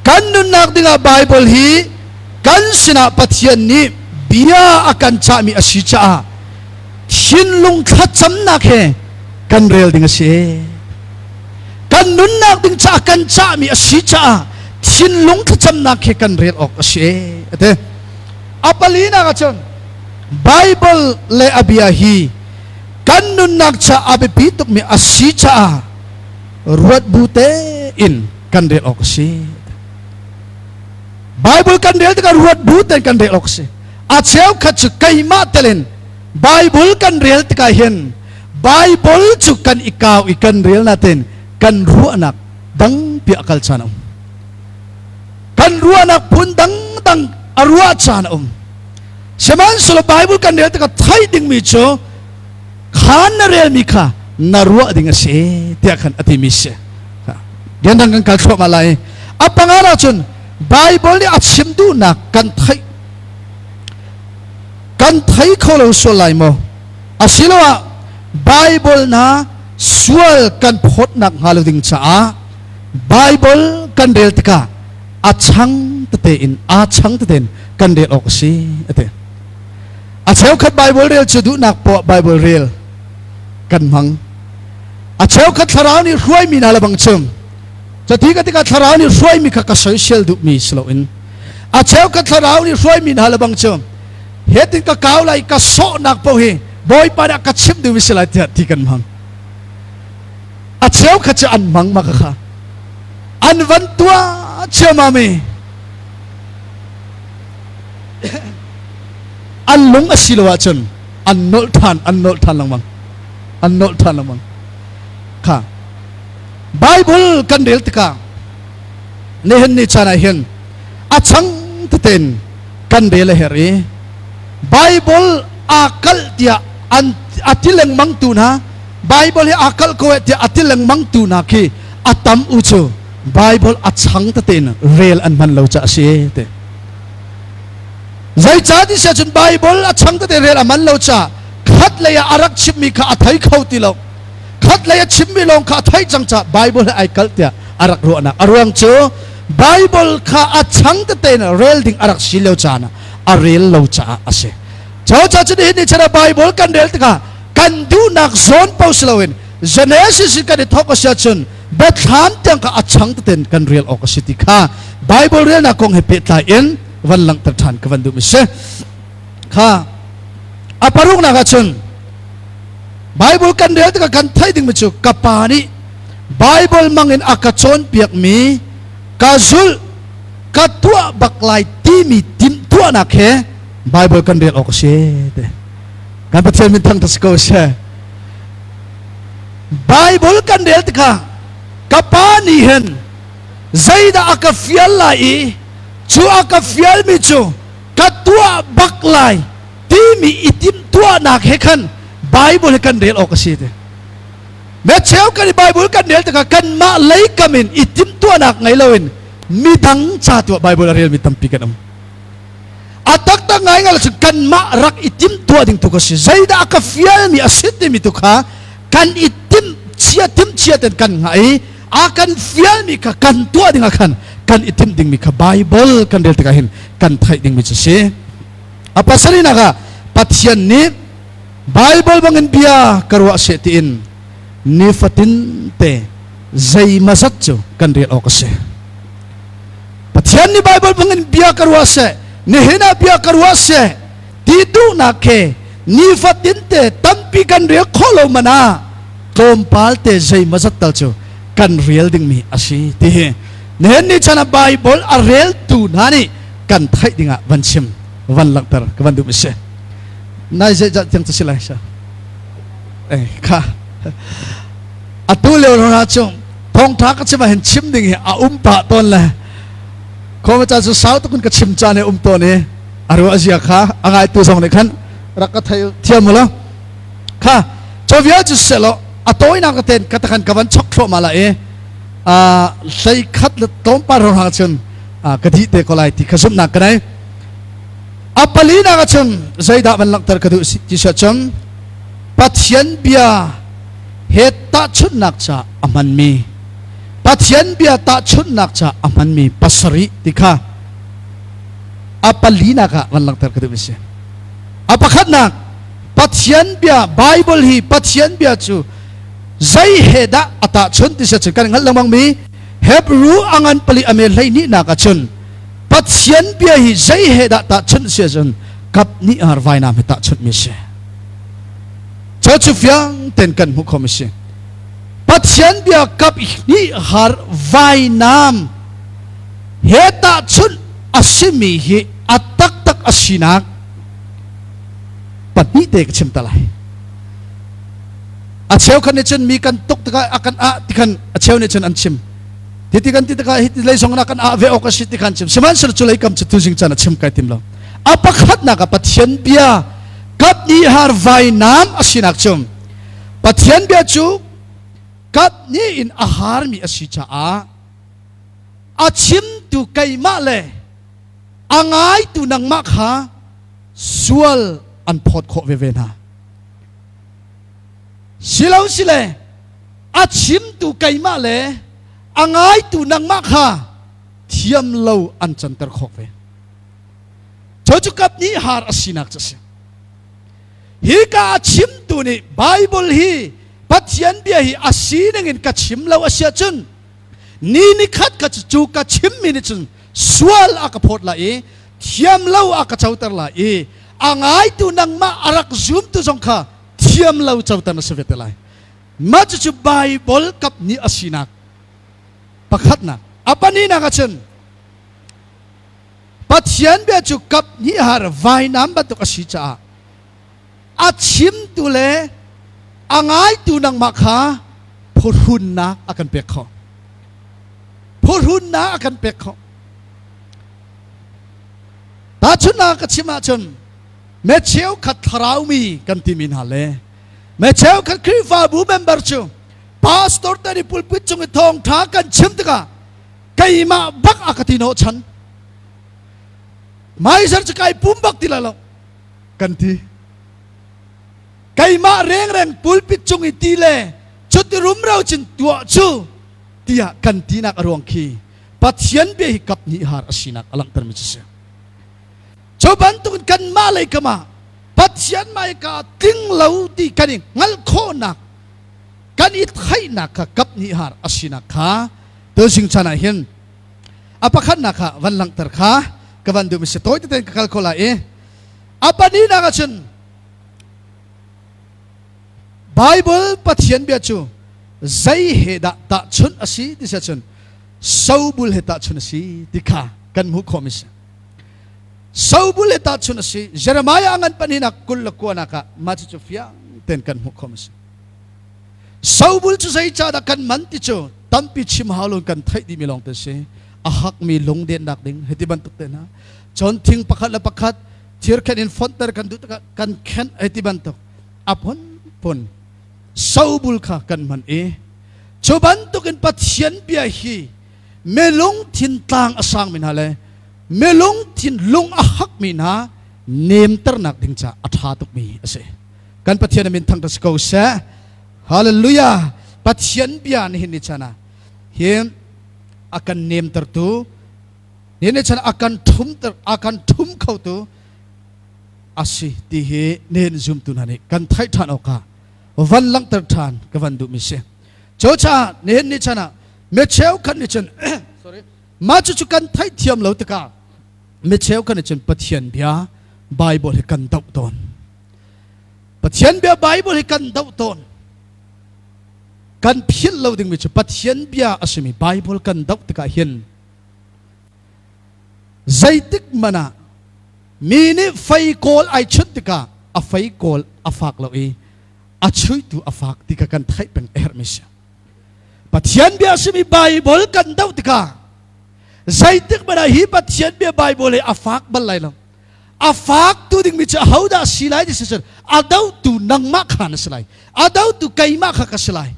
kan nunnak dingah Bible hi kan sinah Pathian nih bia a kan cahmi a si caah thinlung thlacamnak he kan rel ding a si. Kan nunnak ding caah kan cahmi a si caah thinlung thlacamnak he kan rel awk a si a ti. A palinak ahcun Bible le a bia hi kan nunnak caah a biapi tukmi a si caah ruat bu tein kan rel awk a si. Bible kan rel tikah ruat bu tein kan rel awk a si. A cheukhat cu keimah telin Bible kan rel tikah hin Bible cu kan i kau i kan rel natin kan ruahnak dang pi a kal caan a um. Kan ruahnak phun dangdang a ruah caan a um. Sihmanhsehlaw Bible kan rel tikah theih dingmi cu khan na relmi kha na ruah ding a si tiah khan a timi si. Rian dang kan kal thluahmah lai. A panga ah cun Bible nih a chim duhnak kan theih kan thei kho lo sual lai maw? Asiloah Bible na sual kan phawtnak hnga lo ding caah Bible kan rel tikah a chang tete in a chang tete in kan rel awk a si a ti. A cheukhat Bible rel cu duhnak poah Bible rel kan hmang. A cheukhat thlarau nih hruaimi hna le bang chung cati ka tikah thlarau nih hruaimi kha ka soisel duhmi si loin a cheukhat thlarau nih hruaimi hna le bang cu hetin ka kau lai, ka sawhnak paoh hi Bawipa nih a ka chimh duhmi si lai tiah ti kan hmang. A cheukhat cu an hmang ma kha an van tuah ciammam i an lung a si lo ahcun an nolh ṭhan, an nolh ṭhan lengmang, an nolh ṭhan lengmang kha. Bible kan rel tikah nihin ni caan ah hin a chang tein kan rel a herh i Bible aa kalh tiah an a ti lengmang tu hna, Bible hi aa kalh ko eh tiah a ti lengmang tu hna khi a tam u cu Bible a chang tein rel an hman lo ca a si te. Zeicah ti si ahcun Bible a chang tete rel a man lo ca khat lei ah a rak chimmi kha a thei kho ti lo. Khat lei a chimmi lawng kha a theih cang ca Bible he ai kalh tiah a rak ruahnak. A ruang cu Bible kha a chang tete in rel ding a rak si lio caan ah a rel lo caah a si. Cucaah cun nihin ni chan ah Bible kan rel tikah kan duhnak zawn paoh si loin Genesis in kan i thawk a si ahcun Biathlam tiang kha a chang teten kan rel awk a si ti kha Bible relnak kong he pehtlai in van langhter ṭhan ka van duhmi si. Kha a paruknak ahcun Bible kan rel tikah kan theih dingmi cu ka pa nih Bible mangin a ka cawnpiakmi ka zulh, ka tuah bak lai timi timhtuahnak he Bible kan rel awk a si te. Kan Pathian min thangṭhat si ko seh. Bible kan rel tikah ka pa nih hin zeidah a ka fial lai i cu a ka fialmi cu ka tuah bak lai timi i timhtuahnak he khan Bible he kan rel awk a si ti. Mecheu kan i Bible kan rel tikah kanmah lei kam in i timhtuahnak ngei loin midang ca tuah Bible a relmi tampi kan um. A taktak ngaingai cun kanmah rak i timhtuah ding tu ka si. Zeidah a ka fialmi a si timi tu kha kan i timh chia, timh chia ten kan hngah i a kan fialmi kha kan tuah ding ah khan kan i timh dingmi kha Bible kan rel tikah hin kan theih dingmi cu si. A pasarihnak ah Pathian nih Bible bangin bia ka ruah seh tiin nifatin te zeimazat cu kan rel awk a si. Pathian nih Bible bangin bia ka ruah seh, nihin ah bia ka ruah seh ti duhnak he nifatin te tampi kan rel khawh lo man ah tlawmpal te zeimazat tal cu kan rel dingmi a si ti hi nihin ni chan ah Bible a reltu hna nih Kan theih dingah van chim van langhter ka van duh mi si. Nai zeizat tiang cu si lai sa. Eh kha atu lio hna cu thawngtha ka chim ah hin chim ding hi a um pah tawn le khawma ca cu sau tukun ka chim caan he um tawn i a ruah zia kha a ngaitu zong nih khan rak ka thei thiam lo kha cho vial cu selo a tawinak ten ka takhan ka van chok thluahmah la i hlei khat le tlawmpal hrawng hang cun ka dih te ko lai ti kha zumhnak ka nei. A palinak ah cun zeidah van langhter ka duh ti si cun Pathian bia he tahchunhnak ca a hmanmi, Pathian bia tahchunhnak ca a hmanmi pasarih ti kha a palinak ah van langhter ka duh mi si. A pakhatnak, Pathian bia Bible hi, Pathian bia cu zei he dah a tahchunh ti si cun kan hngalh lengmang mi Hebrew a ngan pali a me 12 nak ah cun Pathian bia hi zei he dah tahchunh si ahcun kap nih ar vainam he tahchunh mi si. Cu cu fiang ten kan hmuh kho mi si. Pathian bia kap hnih har vainam he tahchunh a simi hi a taktak a sinak pahnih te ka chim ta lai. A cheu khan nih cun mi kan tuk tikah a kan ah tikhan a cheu nih cun an chim. Ti ti kan ti tikah hi ti lei zong na kan ah ve awk a si ti khan chim. Sihmanhsehlaw cu lei kam cu tuzing caan a chim kai tim lo. A pakhatnak ah Pathian bia kap nih har vainam a sinak cu Pathian bia cu kap nih in a harmi a si caah a chimtu keimah le a ngaitu nangmah kha sual an phawt khawh veve hna. Silo sile a chimtu keimah le a ngaitu nangmah kha thiam lo an canter khawh ve. Cu cu kap nih har a sinak cu a si. Hi ka a chimtu nih Bible hi, Pathian bia hi a sining in ka chim lo a si ahcun ni ni khat ka cu ka chimmi nih cun sual a ka phawt lai i thiam lo a ka coter lai i a ngaitu nangmah a rak zumtu zong kha thiam lo coter na si ve te lai. Mah cucu Bible kap nih a sinak pakhatnak. A pahnihnak ahcun Pathian bia cu kap hnih har vainam bantuk a si caah a chimtu le a ngaitu nangmah kha phuhrunnak a kan pek khawh. Phuhrunnak a kan pek khawh. Tahchunhnak ka chim ahcun me cheukhat thlaraumi kan timi hna le me cheukhat Khrihfabu member cu pastor te nih pulpit cung i thawngṭha kan chim tikah keimah bak a ka ti hnawh chan maizer cu kai pum bak ti lai lo kan ti. Keimah rengreng pulpit cung i ti le cuti rumro cin tuah cu tiah kan tinak a ruang khi Pathian bia hi kap hnih har a sinak a langhtermi cu si. Cu bantukin kanmah lei kam ah Pathian hmaika tling lo ti kan i hngalh khawhnak, kan i theihnak kha kap hnih har a sinak kha tuzing chan ah hin a pakhatnak kha van langhter kha ka van duhmi si. Tawi tete ka kal kho lai i a pahnihnak ah cun Bible Pathian bia cu zei he dah tahchunh a si ti si ahcun sobul he tahchunh a si ti kha kan hmuh khawhmi si. Sobul he tahchunh a si. Jeremiah a ngan pahnihnak 29 ah mah cucu fiang tein kan hmuh khawhmi si. Sobul cu zeicahdah kan man ti cu tampi chim hau lo kan theih dihmi lawng te si. A hakmi lungdennak ding hiti bantuk te hna. Cun thing pakhat le pakhat thirkhenh in fonhter kan duh tikah kan khenh hei ti bantuk a phunphun sobul kha kan hman i cu bantukin Pathian bia hi milungthin tlang a sangmi hna le milungthin lung a hakmi hna nemternak ding ca a ṭha tukmi a si. Kan Pathian min thangṭhat si ko seh. Hallelujah. Pathian bia nihin ni chan ah hi a kan nemtertu, nihin ni chan a kan ṭhumter, a kan ṭhum khotu a si ti hi nihin zumtu hna nih kan theih ṭhan awkah van langhter ṭhan ka van duhmi si. Cu caah nihin ni chan ah mi cheukhat nih cun, sorry, mah cucu kan theihthiam lo tikah mi cheukhat nih cun Pathian bia Bible hi kan doh tawn. Pathian bia Bible hi kan doh tawn. Kan philh lo dingmi cu Pathian bia a simi Bible kan doh tikah hin Zeitik hmanh ah mi nih fei kawl ai chunh tikah a fei kawl a fak lo i a chuihtu a fak ti kha kan theih peng a herhmi si. Pathian bia a simi Baibal kan doh tikah zeitik hmanh ah hi Pathian bia Baibal hi a fak bal lai lo. A fak tu dingmi cu ahodah si lai ti si cun a dohtu nangmah kha na si lai. A dohtu keimah kha ka si lai.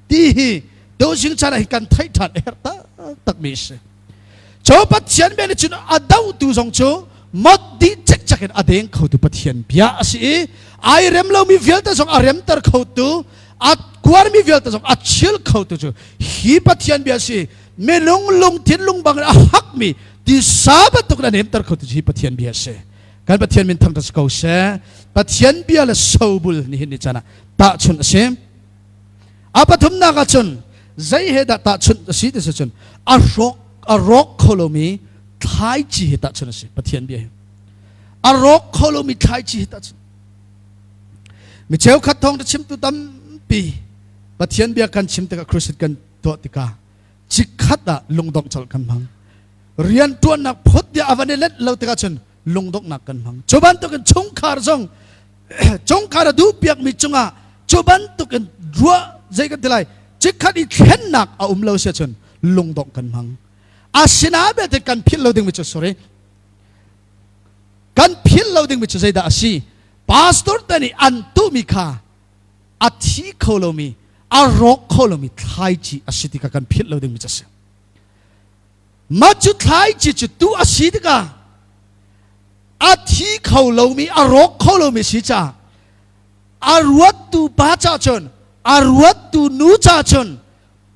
Ti hi tuzing caan ah hi kan theih ṭhan a herh taktakmi a si. Cu Pathian bia nih cun a dohtu zong cu mot dih cikcek in a deng khotu Pathian bia a si i ai rem lomi vialte zong a remter khotu a kuarmi vialte zong a chil khotu cu hi Pathian bia a si. Minung lungthin lungbang in a hakmi tisa bantuk in a nemter khotu cu hi Pathian bia a si. Kan Pathian min thangṭhat si ko seh. Pathian bia le sobul nihin ni caan ah tahchunh a si. A pathumnak ah cun zei he dah tahchunh a si ti si cun a hrawk a rawk kho lomi thlaici he tahchunh a si Pathian bia hi. A rawk kho lomi thlaici he tahchunh. Mi cheukhat thawng chimtu tampi Pathian bia kan chim tikah crusade kan tuah tikah chikkhat ah lungdongh colh kan hmang. Rian ṭuannak phut dia a van i let lo tikah cun lungdonghnak kan hmang. Cu bantukin chungkhar zong chungkhar a duhpiakmi cungah cu bantukin ruah zei kan ti lai chikkhat i thlennak a um lo si ahcun lungdongh kan hmang. Asinain belte kan philh lo dingmi cu sorry kan philh lo dingmi cu zeidah a si? Pastor te nih an tuhmi kha a thi kho lomi a rawk kho lomi thlaici a si ti kha kan philh lo dingmi cu a si. Mah cu thlaici cu tu a si tikah a thi kho lomi a rawk kho lomi si caah a ruattu pa ca cun a ruattu nu ca cun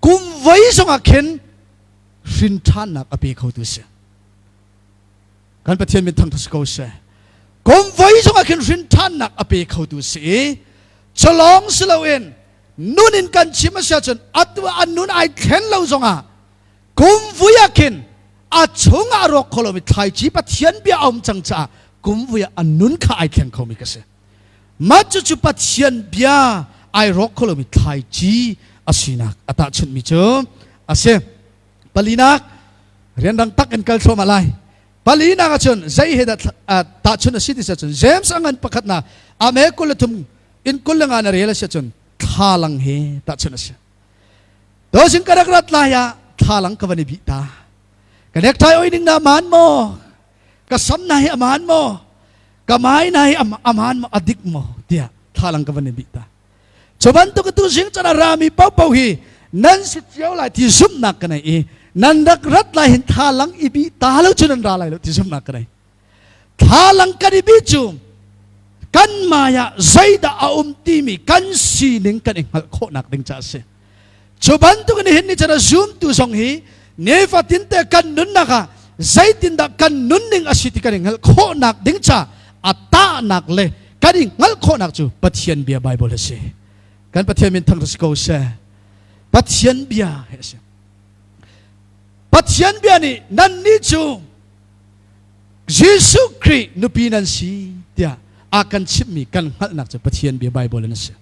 kum voi zongah khin hrin ṭhannak a pe khotu si. Kan Pathian min thangṭhat si ko seh. Kum voi zongah khin hrin ṭhannak a pe khotu si i culawng si loin nun in kan chim a si ahcun atu a nun ai thlen lo zongah Kum vui ah khin a chungah a rawk kho lomi thlaici Pathian bia a um cang caah kum vui ah a nun kha ai thleng khomi ka si. Mah cucu Pathian bia ai rawk kho lomi thlaici a sinak a tahchunhmi cu a si. Palinak rianrang tak in kal thluahmah lai. Palinak ahcun zei he dah tahchunh a si ti cun James a ngan pakhatnak a me 23 in 25 na rel a si ahcun thlalang he tahchunh a si. Tozing ka rak rat lai ah thlalang ka van i bih ta. Ka necktie oi ning na aman maw? Ka sam na hi aman maw? Ka mai na hi aman maw? Adik maw? Tiah thlalang ka van i bih ta. Cu bantuk tu zing chan a rami paohpaoh hi nan si cio lai ti zumhnak ka nei i nan rak rat lai hin thlalang i bih ta lo cu nan ra lai lo ti zumhnak ka nei. Thlalang kan i bih cu kan mai ah zeidah a um timi kan sining kan i hngalh khawhnak ding ca a si. Cu bantuk in hin ni chan a zumtu zong hi nifatin te kan nunnak ah zeitindah kan nunning a si ti kan i hngalh khawhnak ding ca a tahnak le kan i hngalh khawhnak cu Pathian bia Bible a si. Kan Pathian min thangṭhat si ko seh. Pathian bia hi a si. Pathian bia nih nannih cu Jesuh Khrih nupi nan si tiah a kan chimhmi kan hngalhnak cu Pathian bia Bible in a si.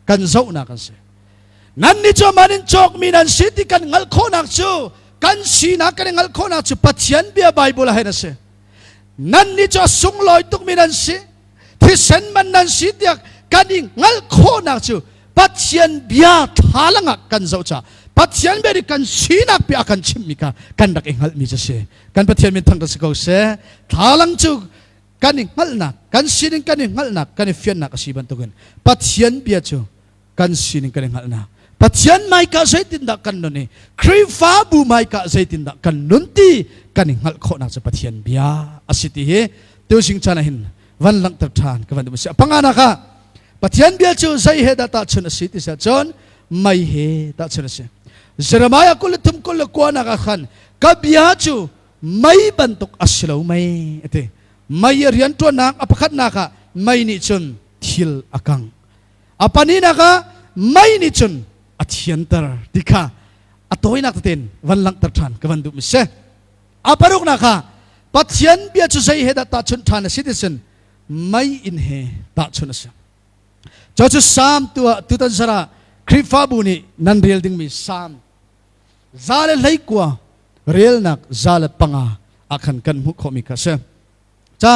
Kan zohnak an si. Nannih cu man in cawkmi nan si ti kan hngalh khawhnak cu kan sinak kan i hngalh khawhnak cu Pathian bia Bible ah hin a si. Nannih cu a sunglawi tukmi nan si. Thisen man nan si tiah kan i hngalh khawhnak cu Pathian bia thlalang ah kan zoh caah Pathian bia nih kan sinak bia a kan chimhmi kha kan rak i hngalhmi cu a si. Kan Pathian min thangṭhat si ko seh. Thlalang cu kan i hngalhnak, kan sining kan i hngalhnak, kan i fiannak a si bantukin Pathian bia cu kan sining kan i hngalhnak. Pathian hmaika zeitindah kan nun i Khrihfabu hmaika zeitindah kan nun ti kan i hngalh khawhnak cu Pathian bia a si ti hi tuzing caan ah hin van langhter ṭhan ka van duh si. Panganak ah Pathian bia cu zei he dah tahchunh a si ti siah cun mei he tahchunh a si. Jeremiah 33 29 nak ah khan ka bia cu mei bantuk a si lo mei a ti. Mei a rianṭuannak a pakhatnak ah mei nih cun thil a kang. A pahnihnak ah mei nih cun a thianter ti kha a tawinak tein van langhter ṭhan ka van duhmi si. A paruknak ah Pathian bia cu zei he dah tahchunh ṭhan a si ti cun mei inn he tahchunh a si. Cu cu Salm tu ah tutan zarah Khrihfabu nih nan rel dingmi Salm 119 relnak 105. Ah khan kan hmuh khawhmi kha a si. Ca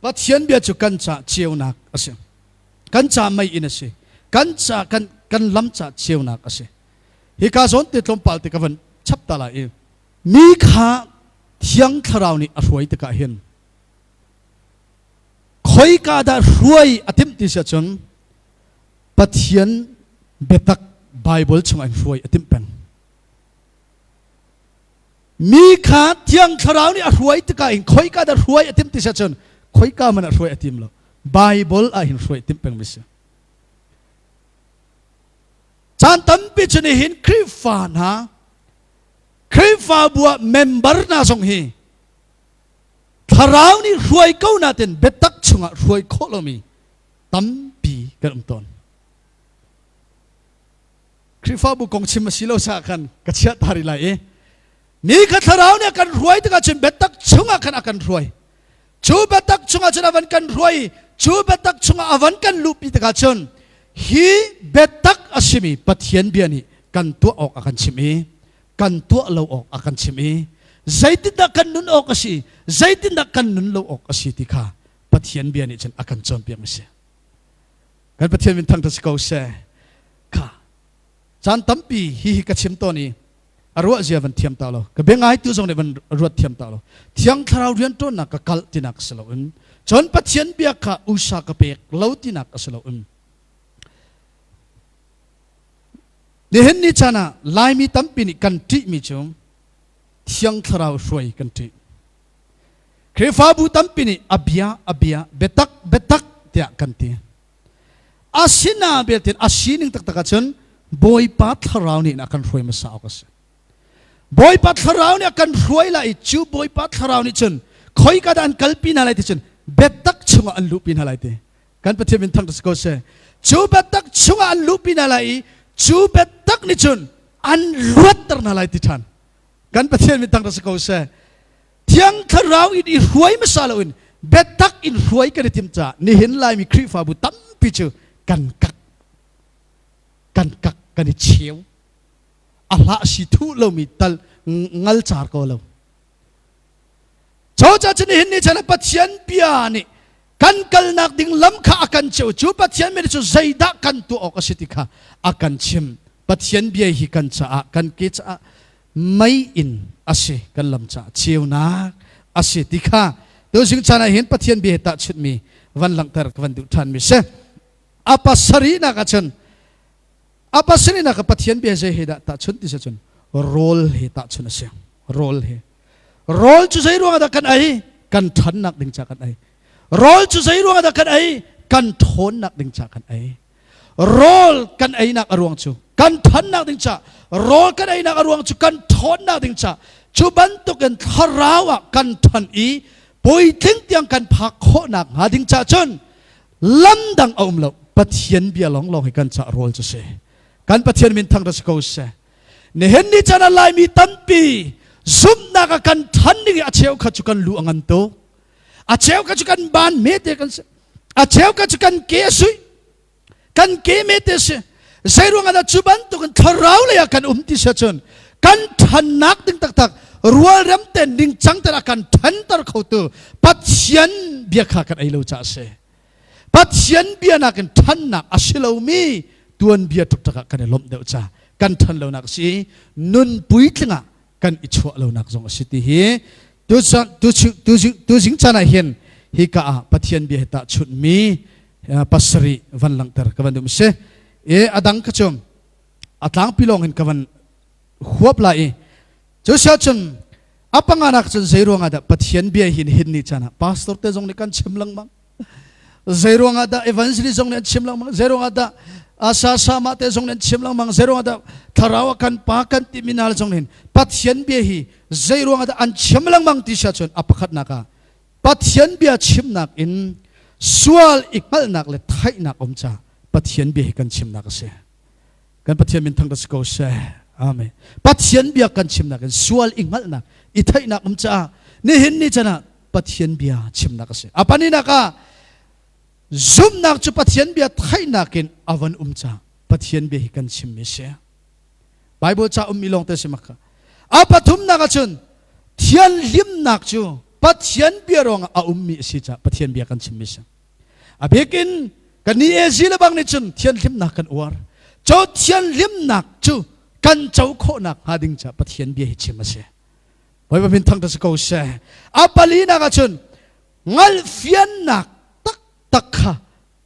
Pathian bia cu kan ca ceunak a si. Kan ca mei in a si. Kan ca kan kan lam ca ceunak a si. Hika zawn te tlawmpal te ka van chap ta lai i mi kha Thiang Thlarau nih a hruai tikah hin khoika dah hruai a timh ti si ahcun Pathian biatak Bible chungah in hruai a timh peng. Mi kha Thiang Thlarau nih a hruai tikah hin khoika dah hruai a timh ti si ahcun khoika man ah hruai a tim lo. Bible ah hin hruai a timh peng mi si. Caan tampi cu nihin Khrihfa hna Khrihfabu ah member hna zong hi Thlarau nih hruai ko natin biatak chungah hruai khawh lomi tampi kan um tawn. Khrihfabu kong chim a si lo sa khan ka chiah ta rih lai i mi kha thlarau nih a kan hruai tikah cun biatak chungah khan a kan hruai. Cu biatak chungah cun a van kan hruai i cu biatak chungah a van kan luhpi tikah cun hi biatak a simi Pathian bia nih kan tuah awk a kan chimh i kan tuah lo awk a kan chimh i zeitindah kan nun awk a si, zeitindah kan nun lo awk a si ti kha Pathian bia nih cun a kan cawnpiak mi si. Kan Pathian min thangṭhat si ko seh. Kha caan tampi hi hi ka chim tawn i a ruah zia van thiam ta lo. Ka bia ngaitu zong nih van ruat thiam ta lo. Thiang Thlarau rianṭuannak ka kalh tinak si loin cun Pathian bia kha usa ka pek lo tinak a si loin nihin ni caan ah Laimi tampi nih kan ṭihmi cu Thiang Thlarau hruai kan ṭih. Khrihfabu tampi nih a bia a bia biatak biatak tiah kan ti. Asina belte a sining taktak ahcun Bawipa Thlarau nih a kan hruai hmasa awk a si. Bawipa Thlarau nih a kan hruai lai i cu Bawipa Thlarau nih cun khoika dah an kalpi hna lai ti cun biatak chungah an luhpi hna lai ti. Kan Pathian min thangṭhat si ko seh. Cu biatak chungah an luhpi hna lai i cu biatak nih cun an luatter hna lai ti ṭhan. Kan Pathian min thangṭhat si ko seh. Thiang Thlarau in i hruai hmasa loin biatak in hruai kan i tim caah nihin Laimi Khrihfabu tampi cu kan kak kan kak kan i cheu a hlah si thuh lomi tal ngal car ko lo. Coca cu nihin ni chan Pathian bia nih kan kalnak ding lam kha a kan cheu cu Pathian bia cu zeidah kan tuah awk a si ti kha a kan chim. Pathian bia hi kan caah kan ke caah mei in a si kan lam caah ceunak a si ti kha tuzing caan ah hin Pathian bia he tahchunhmi van langhter ka van duh ṭhan mi si. A pasarihnak ah cun a pasarihnak ah Pathian bia zei he dah tahchunh ti si cun rawl he tahchunh a si. Rawl he. Rawl cu zei ruangah dah kan ei? Kan ṭhannak ding ca kan ei. Rawl cu zei ruangah dah kan ei? Kan ṭhawnnak ding ca kan ei. Rawl kan einak a ruang cu kan thannak ding ca rawl kan einak a ruang cu kan ṭhawnnak ding ca cu bantukin thlarau ah kan ṭhan i puitling tiang kan phak khawhnak hnga ding ca cun lam dang a um lo. Pathian bia lawnglawng hi kan ca rawl cu si. Kan Pathian min thang si ko seh. Nihin ni chan ah Laimi tampi zumhnak ah kan ṭhan ding i a cheukhat cu kan lu a ngan tuk, a cheukhat cu kan ban mete kan si, a cheukhat cu kan ke a sui, kan ke mete si. Zei ruangah dah cu bantukin thlarau lei ah kan um ti si cun kan ṭhannak ding taktak rualrem ten ningcang ten a kan ṭhanter khotu Pathian bia kha kan ei lo caah a si. Pathian bia nakin ṭhannak a si lomi tuanbia ṭukṭak ah kan i lawmh deuh ca kan ṭhan lonak a si i nun puitling ah kan i chuah lonak zong a si ti hi tuzing caan ah hin hika ah Pathian bia he tahchunhmi pasarih van langhter ka van duh si. E a dang kha cu a tlangpi lawng in ka van huap lai i cu sia cun a panganak cun zei ruangah dah Pathian bia hin hin ni caan ah pastor te zong nih kan chim lengmang, zei ruangah dah evangelist zong nih an chim lengmang, zei ruangah dah asa sama te zong nih an chim lengmang, zei ruangah dah thlarau a kan pa kan ti mi hna zong nih Pathian bia hi zei ruangah dah an chim lengmang ti sia cun a pakhatnak ah Pathian bia chimnak in sual i hngalhnak le theihnak um ca Pathian bia hi kan chimnak a si. Kan Pathian min thangṭhat si ko seh. Amen. Pathian bia kan chimnak in sual i hngalhnak i theihnak um caah nihin ni chan ah Pathian bia chimnak a si. A paninak ah zumhnak cu Pathian bia theihnak in a van um caah Pathian bia hi kan chimmi a si. Bible ca ummi lawng te si maka. A pathumnak ahcun. Thianhlimnak cu Pathian bia ruangah a ummi a si caah Pathian bia kan chimmi si. A bikin kan ni Ezi le bang nih cun thianhlimnak kan uar. Cu thianhlimnak cu kan co khawhnak hnga ding caah Pathian bia hi chim a si. Bawipa min thangṭhat si ko seh. A palinak ahcun ngalhfiannak taktak kha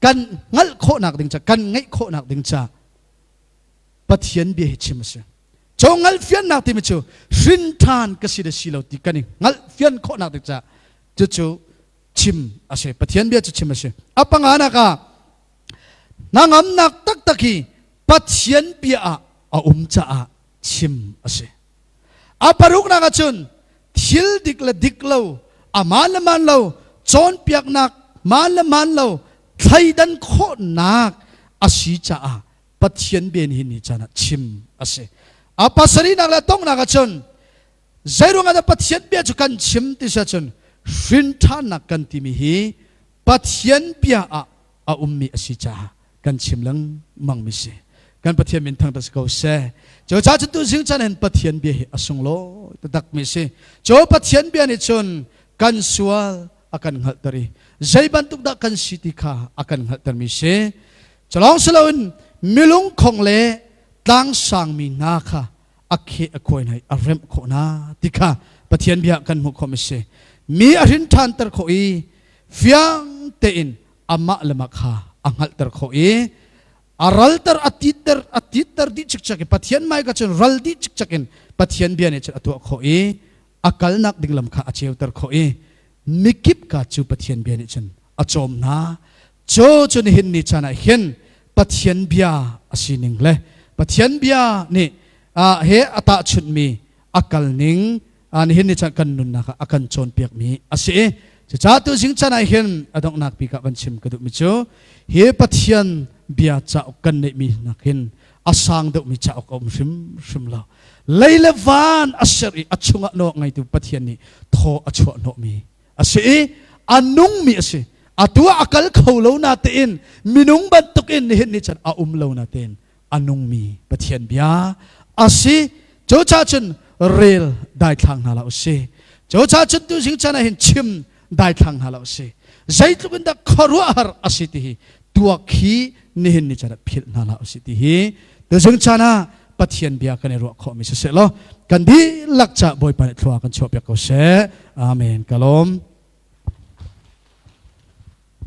kan hngalh khawhnak ding ca kan ngeih khawhnak ding ca Pathian bia hi chim a si. Cu ngalhfiannak timi cu hrinṭhan ka si le si lo ti kan i hngalhfian khawhnak ding ca cucu chim a si. Pathian bia cu chim a si. A panganak ah hnangamnak taktak hi Pathian bia ah a um caah chim a si. A paruknak ahcun thil dik le dik lo, a maan le maan lo, cawnpiaknak maan le maan lo thleidan khawhnak a si caah Pathian bia nih ni caan ah chim a si. A pasarihnak le donghnak ahcun zeiruang ah dah Pathian bia cu kan chim ti si ahcun hrinṭhannak kan timi hi Pathian bia ah a ummi a si caah kan chim lengmang mi si. Kan Pathian min thangṭhat si ko seh. Cu caah cun tuzing caan hin Pathian bia hi a sunglawi taktak mi si. Cu Pathian bia nih cun kan sual a kan hngalhter i zei bantuk dah kan si ti kha a kan hngalhter mi si. Culawng si loin milung khong le tlangsang mi hna kha a kheh a khuai hna i a remh khawh hna ti kha Pathian bia kan hmuh khawh mi si. Mi a hrin ṭhanter khawh i fiang tein amah le mah kha a hngalhter khawh i a ralter a titter a titter dih cikcek i Pathian mai ka cun ral dih cikcek in Pathian bia nih cun a tuah khawh i a kalnak ding lam kha a ceuter khawh i mikip ka cu Pathian bia nih cun a cawm hna. Cu cu nihin ni caan ah hin Pathian bia a sining le Pathian bia nih he a tahchunhmi a kalning nihin ni caan kan nunnak ah a kan cawnpiakmi a si i cucaah tuzing caan ah hin a donghnak bik ah van chim ka duhmi cu hi Pathian bia cauk kan neihmi nakin a sang deuhmi cauk a um hrimhrim lo. Lei le van a ser i a chungah nawl ngeitu Pathian nih thaw a chuah hnawhmi a si i a nungmi a si. Atu ah a kal kho lo natein minung bantukin nihin ni chan a um lo natein a nungmi Pathian bia a si. Cu cha cun rel daithlang hna la usih. Cu cha cun tuzing chan ah hin chim daithlang hna la usih. Zeitluk in dah khuaruahhar a si ti hi tuak hi nihin ni chan ah philh hna la usih ti hi tuzing chan ah Pathian bia kan i ruah khawh mi siseh law kan dihlak ca Bawipa nih thlua kan chuah piak ko seh. Amen. Ka lawm.